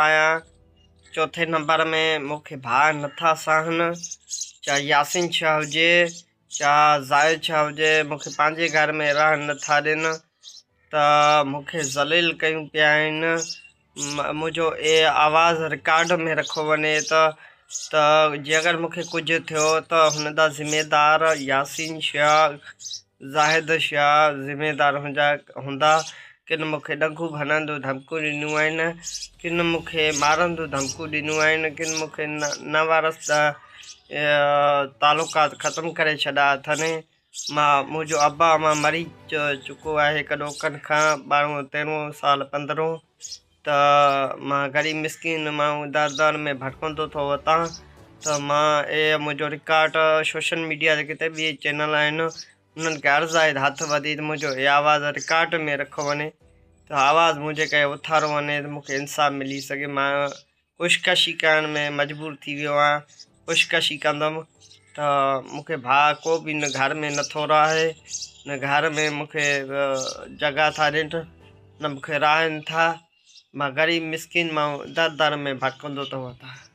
آهيان. چوٿين نمبر ۾ مون کي ڀاء نٿا سهن، چاهي ياسين شاهه هجي چاهي زاهد شاهه هجي، مون کي پنهنجي گهر ۾ رهڻ نٿا ڏين ته مون کي ذليل ڪيون پيا آهن. منهنجو اي آواز رڪارڊ ۾ رکو وڃي ته ته جي اگر مون کي ڪجهه ٿيو ته هن جا ذميدار ياسين شاهه زاهد شاهه ذميدار هوندا. ڪن مون کي ڏنگو ڀنڻ جون ڌمڪيون ڏنيون آهن، ڪن مون کي مارڻ جون ڌمڪيون ڏنيون آهن، ڪن مون کي نه وارث تعلقات ختم ڪري ڇڏيا اٿن. مان منهنجو ابا امان مري چڪو آهي ڪڏهوڪن کان ٻارهون تيرهون سال پندرهون ته مان غريب مسڪين ماڻهو در در ۾ ڀٽڪندو ٿو وتان ته مان اهي منهنجو رڪارڊ سوشل ميڊيا تي ڪٿي به چينل آهن انهن کي عرض آهي ته هٿ وڌي ته منهنجو هي آواز رڪارڊ ۾ رکيو وڃي ته آواز منهنجي ڪري اٿاريو وڃي ته مون کي انصاف ملي سگهي. مان خوشڪشي ڪرڻ ۾ مجبور ٿي ويو آهيان. خوشڪشي ڪندم ته مون کي ڀاء ڪو به نه گهر ۾ نٿو رهي نه گهر ۾ مون کي جڳهه ٿا ڏين نه مون کي رهائين ٿا. مان غريب مسڪين ماڻهو در در ۾ ڀٽڪندو ٿو وتان.